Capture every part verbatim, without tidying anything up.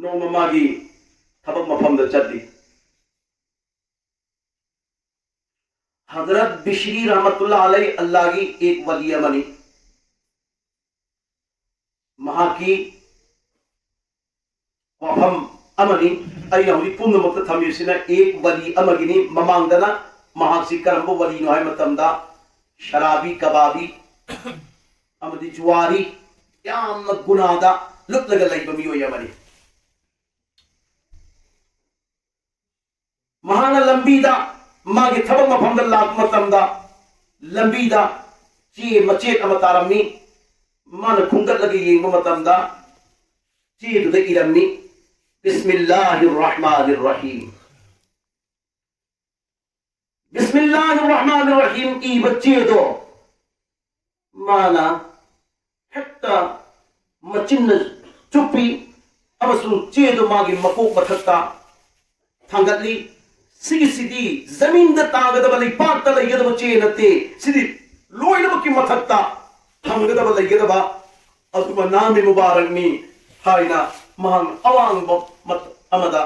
ꯅꯣꯡꯃ ꯃꯥꯒꯤ ꯊꯕꯛ ꯃꯐꯝꯗ ꯆꯠꯂꯤ꯫ ꯍꯖꯔꯠ ꯕꯤꯁ꯭ꯔꯤ ꯔꯍꯃꯇꯨꯜꯂꯥ ꯑꯂꯩ ꯑꯜꯂꯥꯒꯤ ꯑꯦꯛ ꯋꯥꯂꯤ ꯑꯃꯅꯤ꯫ ꯃꯍꯥꯛꯀꯤ ꯋꯥꯐꯝ ꯑꯃꯅꯤ꯫ ꯑꯩꯅ ꯍꯧꯖꯤꯛ ꯄꯨꯝꯅꯃꯛꯇ ꯊꯝꯃꯤꯕꯁꯤꯅ ꯑꯦꯛ ꯋꯥꯂꯤ ꯑꯃꯒꯤꯅꯤ꯫ ꯃꯃꯥꯡꯗꯅ ꯃꯍꯥꯛꯁꯤ ꯀꯔꯝꯕ ꯋꯥꯂꯤꯅꯣ ꯍꯥꯏꯕ ꯃꯇꯝꯗ ꯁꯔꯥꯕꯤ, ꯀꯕꯥꯕꯤ ꯑꯃꯗꯤ ꯖꯨꯋꯥꯔꯤ, ꯌꯥꯝꯅ ꯒꯨꯅꯥꯗ ꯂꯨꯞꯂꯒ ꯂꯩꯕ ꯃꯤꯑꯣꯏ ꯑꯃꯅꯤ꯫ ꯃꯍꯥꯛꯅ ꯂꯝꯕꯤꯗ, ꯃꯥꯒꯤ ꯊꯕꯛ ꯃꯐꯝꯗ ꯂꯥꯛꯄ ꯃꯇꯝꯗ ꯂꯝꯕꯤꯗ ꯆꯦ ꯃꯆꯦꯠ ꯑꯃ ꯇꯥꯔꯝꯃꯤ꯫ ꯃꯥꯅ ꯈꯨꯝꯒꯠꯂꯒ ꯌꯦꯡꯕ ꯃꯇꯝꯗ ꯆꯦꯗꯨꯗ ꯏꯔꯝꯃꯤ, "ꯕꯤꯁꯃꯤꯜꯂꯥꯍꯤꯔ ꯔꯍꯃꯥꯅꯤꯔ ꯔꯍꯤꯝ"꯫ ꯕꯤꯁꯃꯤꯜꯂꯥꯍꯤꯔ ꯔꯍꯃꯥꯅꯤꯔ ꯔꯍꯤꯝ ꯏꯕ ꯆꯦꯗꯣ ꯃꯥꯅ ꯍꯦꯛꯇ ꯃꯆꯤꯟꯅ ꯆꯨꯞꯄꯤ ꯑꯃꯁꯨꯡ ꯆꯦꯗꯨ ꯃꯥꯒꯤ ꯃꯀꯣꯛ ꯃꯊꯛꯇ ꯊꯥꯡꯒꯠꯂꯤ꯫ "ꯁꯤꯒꯤꯁꯤꯗꯤ ꯖꯃꯤꯟꯗ ꯇꯥꯒꯗꯕ, ꯂꯩꯄꯥꯛꯇ ꯂꯩꯒꯗꯕ ꯆꯦ ꯅꯠꯇꯦ, ꯁꯤꯗꯤ ꯂꯣꯏꯅꯃꯛꯀꯤ ꯃꯊꯛꯇ ꯊꯝꯒꯗꯕ, ꯂꯩꯒꯗꯕ ꯑꯗꯨꯒ ꯅꯥꯃꯤ ꯃꯨꯕꯥꯔꯛꯅꯤ" ꯍꯥꯏꯅ ꯃꯍꯥꯛ ꯑꯋꯥꯡꯕ ꯃꯠ-, ꯑꯃꯗ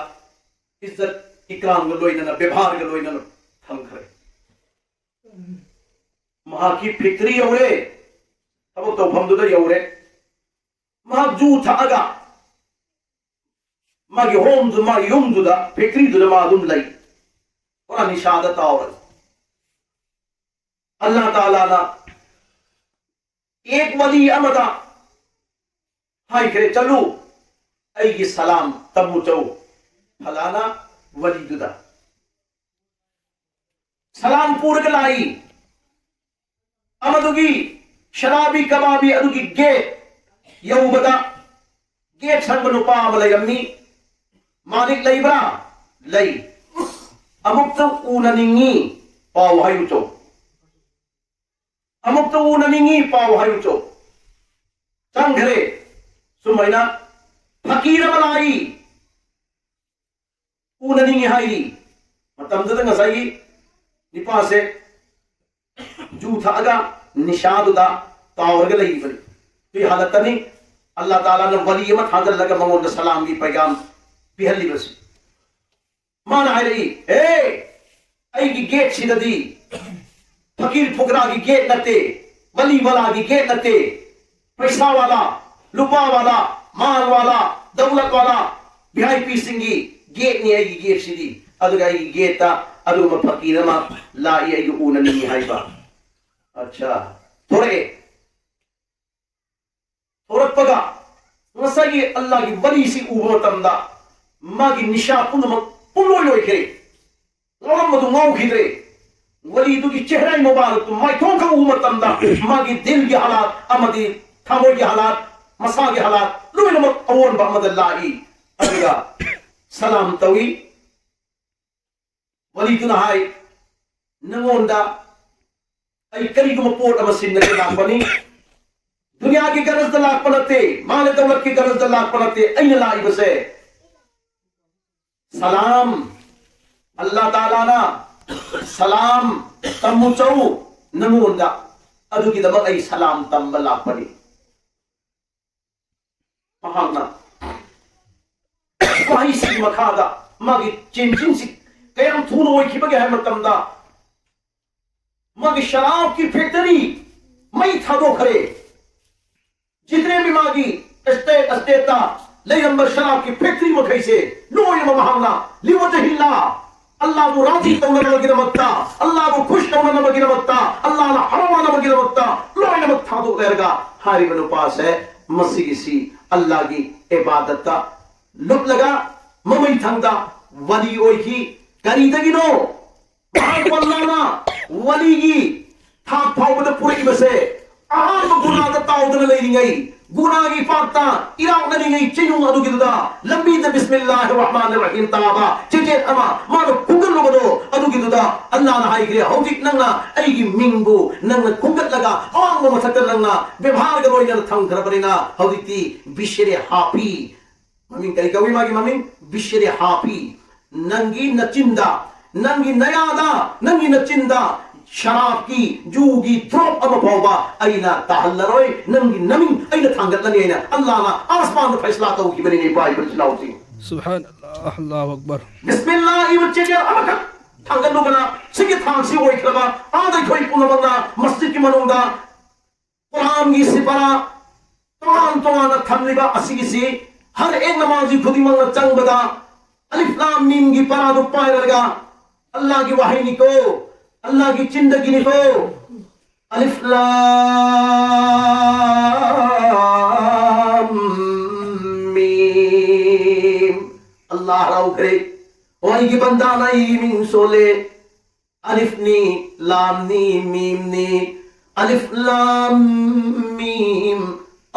ꯏꯖꯠ ꯏꯀ꯭ꯔꯥꯝꯒ ꯂꯣꯏꯅꯅ, ꯕꯦꯕꯥꯔꯒ ꯂꯣꯏꯅꯅ ꯊꯝꯈ꯭ꯔꯦ꯫ ꯃꯍꯥꯛꯀꯤ ꯐꯦꯛꯇꯔꯤ ꯌꯧꯔꯦ, ꯊꯕꯛ ꯇꯧꯐꯝꯗꯨꯗ ꯌꯧꯔꯦ꯫ ꯃꯍꯥꯛ ꯖꯨ ꯊꯛꯑꯒ ꯃꯥꯒꯤ ꯍꯣꯝꯗꯨ, ꯃꯥꯒꯤ ꯌꯨꯝꯗꯨꯗ, ꯐꯦꯛꯇꯔꯤꯗꯨꯗ ꯃꯥ ꯑꯗꯨꯝ ꯂꯩ꯫ ꯄꯨꯔꯥ ꯅꯤꯁꯥꯗ ꯇꯥꯎꯔꯦ꯫ ꯑꯜꯂꯥ ꯇꯥꯂꯥꯅ ꯑꯦꯛ ꯋꯥꯂꯤ ꯑꯃꯗ ꯍꯥꯏꯈ꯭ꯔꯦ, "ꯆꯠꯂꯨ, ꯑꯩꯒꯤ ꯁꯂꯥꯝ ꯇꯝꯃꯨ ꯆꯧ ꯐꯂꯥꯅ ꯋꯥꯂꯤꯗꯨꯗ"꯫ ꯁꯂꯥꯝ ꯄꯨꯔꯒ ꯂꯥꯛꯏ꯫ ꯑꯃꯗꯨꯒꯤ ꯁꯔꯥꯕꯤ ꯀꯕꯥꯕꯤ ꯑꯗꯨꯒꯤ ꯒꯦꯠ ꯌꯧꯕꯗ ꯒꯦꯠ ꯁꯪꯕ ꯅꯨꯄꯥ ꯑꯃ ꯂꯩꯔꯝꯃꯤ꯫ "ꯃꯥꯂꯤꯛ ꯂꯩꯕ꯭ꯔꯥ?" "ꯂꯩ"꯫ "ꯑꯃꯨꯛꯇ ꯎꯅꯅꯤꯡꯉꯤ, ꯄꯥꯎ ꯍꯥꯏꯌꯨ ꯆꯧ"꯫ "ꯑꯃꯨꯛꯇ ꯎꯅꯅꯤꯡꯉꯤ, ꯄꯥꯎ ꯍꯥꯏꯌꯨ ꯆꯧ"꯫ ꯆꯪꯈ꯭ꯔꯦ꯫ ꯁꯨꯃꯥꯏꯅ ꯐꯀꯤꯔ ꯑꯃ ꯂꯥꯛꯏ, ꯎꯅꯅꯤꯡꯉꯤ ꯍꯥꯏꯔꯤ꯫ ꯃꯇꯝꯗꯨꯗ ꯉꯁꯥꯏꯒꯤ ꯅꯤꯄꯥꯁꯦ ꯖꯨ ꯊꯛꯑꯒ ꯅꯤꯁꯥꯗꯨꯗ ꯇꯥꯎꯔꯒ ꯂꯩꯔꯤꯕꯅꯤ꯫ ꯑꯗꯨꯒꯤ ꯍꯥꯂꯠꯇꯅꯤ꯫ ꯑꯜꯂꯥ ꯇꯥꯂꯥꯅ ꯋꯥꯂꯤ ꯑꯃ ꯊꯥꯖꯤꯜꯂꯒ ꯃꯉꯣꯟꯗ ꯁꯂꯥꯝꯒꯤ ꯄꯩꯒꯥꯝ ꯄꯤꯍꯜꯂꯤꯕꯁꯤ꯫ ꯃꯥꯅ ꯍꯥꯏꯔꯛꯏ, "ꯑꯦ, ꯑꯩꯒꯤ ꯒꯦꯠꯁꯤꯗꯗꯤ ꯐꯀꯤꯔ ꯐꯨꯀꯔꯥꯒꯤ ꯒꯦꯠ ꯅꯠꯇꯦ, ꯋꯥꯂꯤ ꯋꯥꯂꯥꯒꯤ ꯒꯦꯠ ꯅꯠꯇꯦ, ꯄꯩꯁꯥ ꯋꯥꯂꯥ, ꯂꯨꯄꯥ ꯋꯥꯂꯥ, ꯃꯥꯜ ꯋꯥꯂꯥ, ꯗꯧꯂꯠ ꯋꯥꯂꯥ, ꯚꯤ ꯑꯥꯏ ꯄꯤꯁꯤꯡꯒꯤ ꯒꯦꯠꯅꯤ ꯑꯩꯒꯤ ꯒꯦꯠꯁꯤꯗꯤ꯫ ꯑꯗꯨꯒ ꯑꯩꯒꯤ ꯒꯦꯠꯇ ꯑꯗꯨꯒꯨꯝꯕ ꯐꯀꯤꯔ ꯑꯃ ꯂꯥꯛꯏ, ꯑꯩꯒ ꯎꯅꯅꯤꯡꯉꯤ" ꯍꯥꯏꯕ꯫ ꯑꯠꯆꯥ, ꯊꯣꯔꯛꯑꯦ꯫ ꯊꯣꯔꯛꯄꯒ ꯉꯁꯥꯏꯒꯤ ꯑꯜꯂꯥꯒꯤ ꯋꯥꯂꯤꯁꯤ ꯎꯕ ꯃꯇꯝꯗ ꯃꯥꯒꯤ ꯅꯤꯁꯥ ꯄꯨꯝꯅꯃꯛ ꯄꯨꯡꯂꯣꯏ ꯂꯣꯏꯈ꯭ꯔꯦ꯫ ꯉꯥꯎꯔꯝꯕꯗꯨ ꯉꯥꯎꯈꯤꯗ꯭ꯔꯦ꯫ ꯋꯥꯂꯤꯗꯨꯒꯤ ꯆꯦꯍꯔꯥꯏ ꯃꯨꯕꯥꯔꯛꯇꯨ ꯃꯥꯏꯊꯣꯡꯈꯛ ꯎꯕ ꯃꯇꯝꯗ ꯃꯥꯒꯤ ꯗꯤꯜꯒꯤ ꯍꯥꯂꯥꯠ ꯑꯃꯗꯤ ꯊꯃꯣꯏꯒꯤ ꯍꯥꯂꯥꯠ, ꯃꯁꯥꯒꯤ ꯍꯥꯂꯥꯠ ꯂꯣꯏꯅꯃꯛ ꯑꯑꯣꯟꯕ ꯑꯃꯗ ꯂꯥꯛꯏ꯫ ꯑꯗꯨꯒ ꯁꯂꯥꯝ ꯇꯧꯏ꯫ ꯋꯥꯂꯤꯗꯨꯅ ꯍꯥꯏ, "ꯅꯉꯣꯟꯗ ꯑꯩ ꯀꯔꯤꯒꯨꯝꯕ ꯄꯣꯠ ꯑꯃ ꯁꯤꯟꯅꯒꯦ ꯂꯥꯛꯄꯅꯤ꯫ ꯗꯨꯅꯤꯌꯥꯒꯤ ꯒꯔꯖꯗ ꯂꯥꯛꯄ ꯅꯠꯇꯦ, ꯃꯥꯜ ꯗꯧꯂꯠꯀꯤ ꯒꯔꯖꯗ ꯂꯥꯛꯄ ꯅꯠꯇꯦ꯫ ꯑꯩꯅ ꯂꯥꯛꯏꯕꯁꯦ ꯁꯂꯥꯝ, ꯑꯜꯂꯥ ꯇꯥꯂꯥꯅ ꯁꯂꯥꯝ ꯇꯝꯃꯨ ꯆꯧ ꯅꯉꯣꯟꯗ, ꯑꯗꯨꯒꯤꯗꯃꯛ ꯑꯩ ꯁꯂꯥꯝ ꯇꯝꯕ ꯂꯥꯛꯄꯅꯤ"꯫ ꯃꯍꯥꯛꯅ ꯋꯥꯍꯩꯁꯤꯒꯤ ꯃꯈꯥꯗ ꯃꯥꯒꯤ ꯆꯦꯟꯖꯤꯡꯁꯤ ꯀꯌꯥꯝ ꯊꯨꯅ ꯑꯣꯏꯈꯤꯕꯒꯦ ꯍꯥꯏꯕ ꯃꯇꯝꯗ, ꯃꯥꯒꯤ ꯁꯔꯥꯞꯀꯤ ꯐꯦꯛꯇꯔꯤ ꯃꯩ ꯊꯥꯗꯣꯛꯈ꯭ꯔꯦ꯫ ꯖꯤꯇ꯭ꯔꯦꯕꯤ ꯃꯥꯒꯤ ꯁ꯭ꯇꯦꯠ ꯁ꯭ꯇꯦꯠꯇ ꯂꯩꯔꯝꯕ ꯁꯔꯥꯞꯀꯤ ꯐꯦꯛꯇꯔꯤ ꯃꯈꯩꯁꯦ ꯂꯣꯏꯅꯃꯛ ꯃꯍꯥꯛꯅ ꯂꯤꯋꯖꯍꯤꯜꯂꯥ, ꯑꯜꯂꯥꯕꯨ ꯔꯥꯖꯤ ꯇꯧꯅꯅꯕꯒꯤꯗꯃꯛꯇ, ꯑꯜꯂꯥꯕꯨ ꯈꯨꯁ ꯇꯧꯅꯅꯕꯒꯤꯗꯃꯛꯇ, ꯑꯜꯂꯥꯅ ꯍꯔꯥꯎꯅꯅꯕꯒꯤꯗꯃꯛꯇ ꯂꯣꯏꯅꯃꯛ ꯊꯥꯗꯣꯛꯂꯦꯔꯒ ꯍꯥꯏꯔꯤꯕ ꯅꯨꯄꯥꯁꯦ ꯃꯁꯤꯒꯤꯁꯤ ꯑꯜꯂꯥꯒꯤ ꯏꯕꯥꯗꯠꯇ ꯂꯨꯞꯂꯒ ꯃꯃꯩ ꯊꯪꯗ ꯋꯥꯂꯤ ꯑꯣꯏꯈꯤ꯫ ꯀꯔꯤꯗꯒꯤꯅꯣ? ꯃꯍꯥꯛꯄꯨ ꯑꯜꯂꯥꯅ ꯋꯥꯂꯤꯒꯤ ꯊꯥꯛ ꯐꯥꯎꯕꯗ ꯄꯨꯔꯛꯏꯕꯁꯦ ꯑꯍꯥꯟꯕ ꯒꯨꯅꯥꯗ ꯇꯥꯎꯗꯅ ꯂꯩꯔꯤꯉꯩ, ꯒꯨꯅꯥꯒꯤ ꯄꯥꯛꯇ ꯏꯔꯥꯛꯅꯔꯤꯉꯩ ꯆꯤꯅꯨꯡ ꯑꯗꯨꯒꯤꯗꯨꯗ ꯂꯝꯕꯤꯗ ꯕꯤꯁꯃꯤꯜꯂꯥꯍꯤ ꯔꯍꯃꯥꯟ ꯔꯍꯤꯝ ꯇꯥꯕ ꯆꯦꯆꯦꯠ ꯑꯃ ꯃꯥꯅ ꯈꯨꯒꯜꯂꯨꯕꯗꯣ, ꯑꯗꯨꯒꯤꯗꯨꯗ ꯑꯜꯂꯥꯅ ꯍꯥꯏꯈ꯭ꯔꯦ, "ꯍꯧꯖꯤꯛ ꯅꯪꯅ ꯑꯩꯒꯤ ꯃꯤꯡꯕꯨ ꯅꯪꯅ ꯈꯨꯝꯒꯠꯂꯒ ꯑꯋꯥꯡꯕ ꯃꯊꯛꯇ ꯅꯪꯅ ꯕꯦꯕꯥꯔꯒ ꯂꯣꯏꯅꯅ ꯊꯝꯈ꯭ꯔꯕꯅꯤꯅ ꯍꯧꯖꯤꯛꯇꯤ ꯕꯤꯁꯦꯔꯦ ꯍꯥꯞꯄꯤ"꯫ ꯃꯃꯤꯡ ꯀꯔꯤ ꯀꯧꯏ? ꯃꯥꯒꯤ ꯃꯃꯤꯡ ꯕꯤꯁꯦꯔꯦ ꯍꯥꯞꯄꯤ꯫ ꯅꯪꯒꯤ ꯅꯆꯤꯟꯗ, ꯅꯪꯒꯤ ꯅꯌꯥꯗ, ꯅꯪꯒꯤ ꯅꯆꯤꯟꯗ ꯁꯔꯥꯕꯀꯤ, ꯖꯨꯒꯤ drop ꯑꯃ ꯐꯥꯎꯕ ꯑꯩꯅ ꯇꯥꯍꯜꯂꯔꯣꯏ, ꯅꯪꯒꯤ ꯅꯃꯤꯡ ꯑꯩꯅ ꯊꯥꯡꯒꯠꯂꯅꯤ ꯍꯥꯏꯅ ꯑꯜꯂꯥꯍꯅ ꯑꯥꯁꯃꯥꯟꯗ ꯐꯩꯁꯂꯥ ꯇꯧꯈꯤꯕꯅꯤꯅꯦ, ꯏꯄꯥ ꯏꯄꯨ ꯏꯆꯤꯜ ꯏꯅꯥꯎꯁꯤꯡ꯫ ꯁꯨꯕꯍꯥꯟ ꯑꯜꯂꯥꯍ, ꯑꯜꯂꯥꯍꯨ ꯑꯛꯕꯔ꯫ ꯕꯤꯁꯃꯤꯜꯂꯥꯍ ꯏꯕ ꯆꯦꯆꯦꯜ ꯑꯃꯈꯛ ꯊꯥꯡꯒꯠꯂꯨꯕꯅ ꯁꯤꯒꯤ ꯊꯥꯡꯁꯤ ꯑꯣꯏꯈ꯭ꯔꯕ ꯑꯥꯗ ꯑꯩꯈꯣꯏ ꯄꯨꯝꯅꯃꯛꯅ ꯃꯁꯖꯤꯗꯀꯤ ꯃꯅꯨꯡꯗ ꯀꯨꯔꯥꯟꯒꯤ ꯁꯤꯄꯥꯔꯥ ꯇꯣꯉꯥꯟ ꯇꯣꯉꯥꯟꯅ ꯊꯝꯂꯤꯕ ꯑꯁꯤꯒꯤꯁꯤ ꯍꯔ ꯑꯦꯛ ꯅꯃꯥꯖꯤ ꯈꯨꯗꯤꯡꯃꯛꯅ ꯆꯪꯕꯗ ꯑꯂꯤꯐ ꯂꯥꯝ ꯃꯤꯝꯒꯤ ꯄꯥꯔꯥꯗꯨ ꯄꯥꯏꯔꯒ ꯑꯜꯂꯥꯍꯒꯤ ꯋꯥꯍꯩꯅꯤꯀꯣ, ꯑꯜꯂꯥꯍꯒꯤ ꯆꯤꯟꯗꯒꯤꯅꯤꯀꯣ꯫ ꯑꯂꯤꯐ ꯂꯥꯝ ꯃꯤꯝ꯫ ꯑꯜꯂꯥꯍ ꯍꯔꯥꯎꯈ꯭ꯔꯦ꯫ ꯑꯣ ꯑꯩꯒꯤ ꯕꯟꯗꯥꯅ ꯑꯩꯒꯤ ꯃꯤꯡ ꯁꯣꯜꯂꯦ꯫ ꯑꯂꯤꯐꯅꯤ, ꯂꯥꯝꯅꯤ, ꯃꯤꯝꯅꯤ꯫ ꯑꯂꯤꯐ ꯂꯥꯝ ꯃꯤꯝ꯫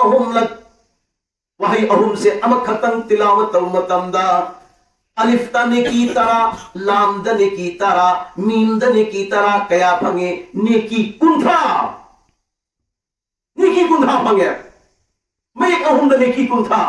ꯑꯍꯨꯝꯂꯛ ꯋꯥꯍꯩ ꯑꯍꯨꯝꯁꯦ ꯑꯃꯈꯛꯇꯪ ꯇꯤꯂꯥꯋꯠ ꯇꯧꯕ ꯃꯇꯝꯗ ꯑꯂꯤꯐꯇ ꯅꯦꯀꯤ ꯇꯔꯥ, ꯂꯥꯝꯗ ꯅꯦꯀꯤ ꯇꯔꯥ, ꯃꯤꯝꯗ ꯅꯦꯀꯤ ꯇꯔꯥ ꯀꯌꯥ ꯐꯪꯉꯦ? ꯅꯦꯀꯤ ꯀꯨꯟꯊ꯭ꯔꯥ꯫ ꯅꯦꯀꯤ ꯀꯨꯟꯊ꯭ꯔꯥ ꯐꯪꯉꯦ꯫ ꯃꯌꯦꯛ ꯑꯍꯨꯝꯗ ꯅꯦꯀꯤ ꯀꯨꯟꯊ꯭ꯔꯥ꯫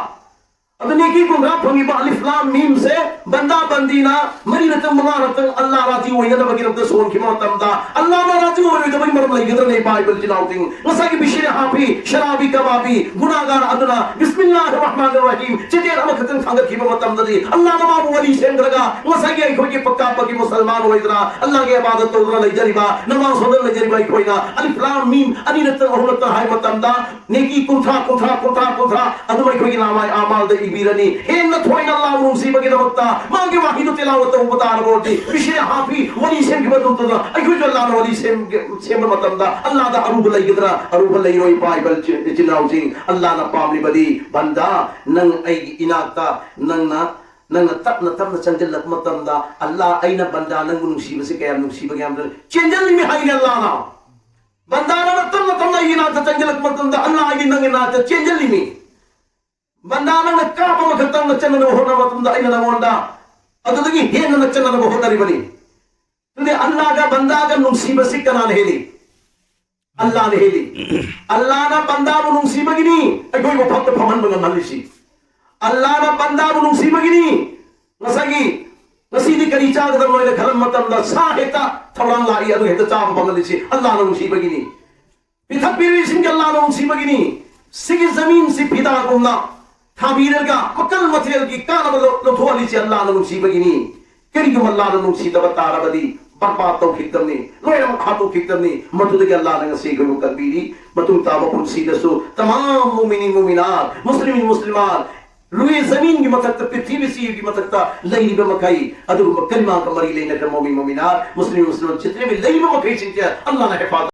ꯑꯗꯨ ꯅꯦꯀꯤ ꯀꯨꯟꯊ꯭ꯔꯥ ꯐꯪꯉꯤꯕ ꯑꯂꯤꯐ ꯂꯥꯝ ꯃꯤꯝꯁꯦ ꯕꯟꯗꯥ ꯕꯟꯗꯤꯅ ꯃꯔꯤ ꯅꯠꯇ꯭ꯔꯒ ꯃꯉꯥ ꯅꯠꯇ꯭ꯔꯒ ꯑꯜꯂꯥꯍ ꯔꯥꯖꯤ ꯑꯣꯏꯅꯅꯕꯒꯤꯗꯃꯛꯇ ꯁꯣꯟꯈꯤꯕ ꯃꯇꯝꯗ ꯑꯜꯂꯥꯍꯅ ꯔꯥꯖꯤ ꯑꯣꯏꯔꯣꯏꯗꯕꯒꯤ ꯃꯔꯝ ꯂꯩꯒꯗ꯭ꯔꯅꯦ, ꯏꯄꯥ ꯏꯄꯨ ꯏꯆꯤꯜ ꯏꯅꯥꯎꯁꯤꯡ? ꯉꯁꯥꯏꯒꯤ ꯕꯤꯁꯤꯔ ꯍꯥꯐꯤ, ꯁꯔꯥꯕꯤ ꯀꯕꯥꯕꯤ, ꯒꯨꯅꯥꯒꯥꯔ ꯑꯗꯨꯅ ꯕꯤꯁꯃꯤꯜꯂꯥꯍꯤꯔ ꯔꯍꯃꯥꯅꯤꯔ ꯔꯍꯤꯝ ꯆꯦꯆꯦꯠ ꯑꯃꯈꯛꯇꯪ ꯊꯥꯡꯒꯠꯈꯤꯕ ꯃꯇꯝꯗꯗꯤ ꯑꯜꯂꯥꯍꯅ ꯃꯥꯕꯨ ꯋꯥꯔꯤ ꯁꯦꯝꯈ꯭ꯔꯒ ꯉꯁꯥꯏꯒꯤ ꯑꯩꯈꯣꯏꯒꯤ ꯄꯛꯀꯥ ꯄꯛꯀꯤ ꯃꯨꯁꯜꯃꯥꯟ ꯑꯣꯏꯗꯅ ꯑꯜꯂꯥꯍꯒꯤ ꯏꯕꯥꯗꯠ ꯇꯧꯗꯨꯅ ꯂꯩꯖꯔꯤꯕ, ꯅꯃꯥꯖ ꯁꯣꯟꯗꯅ ꯂꯩꯖꯔꯤꯕ ꯑꯩꯈꯣꯏꯅ ꯑꯂꯤꯐ ꯂꯥꯝ ꯃꯤꯝ ꯑꯅꯤꯔꯛꯇꯪ ꯑꯍꯨꯝꯂꯛꯇꯪ ꯍꯥꯏꯕ ꯃꯇꯝꯗ ꯅꯦꯀꯤ ꯀꯨꯟꯊ꯭ꯔꯥ, ꯀꯨꯟꯊ꯭ꯔꯥ, ꯀꯨꯟꯊ꯭ꯔꯥ, ꯀꯨꯟꯊ꯭ꯔꯥ ꯑꯗꯨꯝ ꯑꯩꯈꯣꯏꯒꯤ ꯅꯥꯃꯥꯏ ꯑꯥꯃꯥꯜꯗ ꯏꯕꯤꯔꯅꯤ꯫ ꯍꯦꯟꯅ ꯊꯣꯏꯅ ꯑꯜꯂꯥꯍ ꯅꯨꯡꯁꯤꯕꯒꯤꯗꯃꯛꯇ ꯃꯥꯒꯤ ꯋꯥꯍꯩꯗꯨ ꯇꯤꯂꯥꯋꯠ ꯇꯧꯕ ꯇꯥꯔꯕ ꯑꯣꯏꯔꯗꯤ ꯕꯤꯁꯤꯔ ꯍꯥꯐꯤ ꯋꯥꯔꯤ ꯁꯦꯝꯈꯤꯕ ꯑꯗꯨꯝꯇꯗ ꯑꯩꯈꯣꯏꯁꯨ ꯑꯜꯂꯥꯍꯅ ꯋꯥꯔꯤ ꯁꯦꯝ-, ꯁꯦꯝꯕ ꯃꯇꯝꯗ ꯑꯜꯂꯥꯍꯗ ꯑꯔꯨꯕ ꯂꯩꯒꯗ꯭ꯔꯥ? ꯑꯔꯨꯕ ꯂꯩꯔꯣꯏ, ꯏꯄꯥ ꯏꯄꯨ ꯏꯆꯤꯜ ꯏꯅꯥꯎꯁꯤꯡ꯫ ꯑꯜꯂꯥꯍꯅ ꯄꯥꯝꯂꯤꯕꯗꯤ ꯕꯟꯗꯥ ꯅꯪ ꯑꯩꯒꯤ ꯏꯅꯥꯛꯇ ꯅꯪꯅ ꯅꯪꯅ ꯇꯞꯅ ꯇꯞꯅ ꯆꯪꯁꯤꯜꯂꯛꯄ ꯃꯇꯝꯗ ꯑꯜꯂꯥꯍ ꯑꯩꯅ ꯕꯟꯗꯥ ꯅꯪꯕꯨ ꯅꯨꯡꯁꯤꯕꯁꯤ ꯀꯌꯥꯝ ꯅꯨꯡꯁꯤꯕꯒꯦ ꯍꯥꯏꯕꯗꯨ ꯆꯦꯟꯁꯤꯜꯂꯤꯃꯤ ꯍꯥꯏꯅ ꯑꯜꯂꯥꯍꯅ꯫ ꯕꯟꯗꯥ ꯅꯪꯅ ꯇꯞꯅ ꯇꯞꯅ ꯑꯩꯒꯤ ꯅꯥꯛꯇ ꯆꯪꯁꯤꯜꯂꯛꯄ ꯃꯇꯝꯗ ꯑꯜꯂꯥꯍ ꯑꯩꯒꯤ ꯅꯪꯒꯤ ꯅꯥꯛꯇ ꯆꯦꯟꯁꯤꯜꯂꯤꯃꯤ꯫ ꯕꯟꯗꯥ ꯅꯪꯅ ꯀꯥꯞ ꯑꯃꯈꯛꯇꯪ ꯅꯆꯟꯅꯅꯕ ꯍꯣꯠꯅꯕ ꯃꯇꯝꯗ ꯑꯩꯅ ꯅꯪꯉꯣꯟꯗ ꯑꯗꯨꯗꯒꯤ ꯍꯦꯟꯅ ꯅꯆꯟꯅꯅꯕ ꯍꯣꯠꯅꯔꯤꯕꯅꯤ꯫ ꯑꯗꯨꯗꯤ ꯑꯜꯂꯥꯍꯒ ꯕꯟꯗꯥꯒ ꯅꯨꯡꯁꯤꯕꯁꯤ ꯀꯅꯥꯅ ꯍꯦꯜꯂꯤ? ꯑꯜꯂꯥꯍꯅ ꯍꯦꯜꯂꯤ꯫ ꯑꯜꯂꯥꯍꯅ ꯕꯟꯗꯥꯕꯨ ꯅꯨꯡꯁꯤꯕꯒꯤꯅꯤ ꯑꯩꯈꯣꯏꯕꯨ ꯐꯛꯇ ꯐꯝꯍꯟꯕ ꯉꯝꯍꯜꯂꯤꯁꯤ꯫ ꯑꯜꯂꯥꯍꯅ ꯕꯟꯗꯥꯕꯨ ꯅꯨꯡꯁꯤꯕꯒꯤꯅꯤ ꯉꯁꯥꯏꯒꯤ ꯉꯁꯤꯗꯤ ꯀꯔꯤ ꯆꯥꯒꯗꯕꯅꯣ ꯍꯥꯏꯅ ꯈꯜꯂꯝꯕ ꯃꯇꯝꯗ ꯁꯥ ꯍꯦꯛꯇ ꯊꯧꯔꯥꯡ ꯂꯥꯛꯏ, ꯑꯗꯨ ꯍꯦꯛꯇ ꯆꯥꯕ ꯐꯪꯍꯜꯂꯤꯁꯤ ꯑꯜꯂꯥꯍꯅ ꯅꯨꯡꯁꯤꯕꯒꯤꯅꯤ꯫ ꯄꯤꯊꯛꯄꯤꯔꯤꯁꯤꯡꯁꯦ ꯑꯜꯂꯥꯍꯅ ꯅꯨꯡꯁꯤꯕꯒꯤꯅꯤ꯫ ꯁꯤꯒꯤ ꯖꯃꯤꯟꯁꯤ ꯐꯤꯗꯥꯒꯨꯝꯅ ꯊꯥꯕꯤꯔꯒ ꯃꯈꯜ ꯃꯊꯦꯜꯒꯤ ꯀꯥꯟꯅꯕ ꯂꯧ- ꯂꯧꯊꯣꯛꯍꯜꯂꯤꯁꯤ ꯑꯜꯂꯥꯍꯅ ꯅꯨꯡꯁꯤꯕꯒꯤꯅꯤ꯫ ꯀꯔꯤꯒꯨꯝꯕ ꯑꯜꯂꯥꯍꯅ ꯅꯨꯡꯁꯤꯗꯕ ꯇꯥꯔꯕꯗꯤ ꯕꯔꯕꯥꯗ ꯇꯧꯈꯤꯒꯗꯕꯅꯤ, ꯂꯣꯏꯅꯃꯛ ꯍꯥꯠꯇꯣꯛꯈꯤꯒꯗꯕꯅꯤ꯫ ꯃꯗꯨꯗꯒꯤ ꯑꯜꯂꯥꯍꯅ ꯉꯁꯤ ꯑꯩꯈꯣꯏꯕꯨ ꯀꯟꯕꯤꯔꯤ꯫ ꯃꯇꯨꯡ ꯇꯥꯕ ꯄꯨꯟꯁꯤꯗꯁꯨ ꯇꯃꯥꯝ ꯃꯨꯃꯤꯅꯤꯟ ꯃꯨꯃꯤꯅꯥꯠ, ꯃꯨꯁꯂꯤꯝ ꯃꯨꯁꯂꯤꯃꯥꯠ, ꯔꯨꯏ ꯖꯃꯤꯟꯒꯤ ꯃꯊꯛꯇ, ꯄ꯭ꯔꯤꯊꯤꯕꯤꯁꯤꯒꯤ ꯃꯊꯛꯇ ꯂꯩꯔꯤꯕ ꯃꯈꯩ, ꯑꯗꯨꯒꯨꯝꯕ ꯀꯂꯤꯃꯥꯒ ꯃꯔꯤ ꯂꯩꯅꯈ꯭ꯔ ꯃꯨꯃꯤꯟ ꯃꯨꯃꯤꯅꯥꯠ, ꯃꯨꯁꯂꯤꯝ ꯃꯨꯁꯂꯤꯝ ꯖꯤꯇꯅꯦ ꯚꯤ ꯂꯩꯔꯤꯕ ꯃꯈꯩꯁꯤꯡꯁꯦ ꯑꯜꯂꯥꯍꯅ ꯍꯤꯐꯥꯖꯠ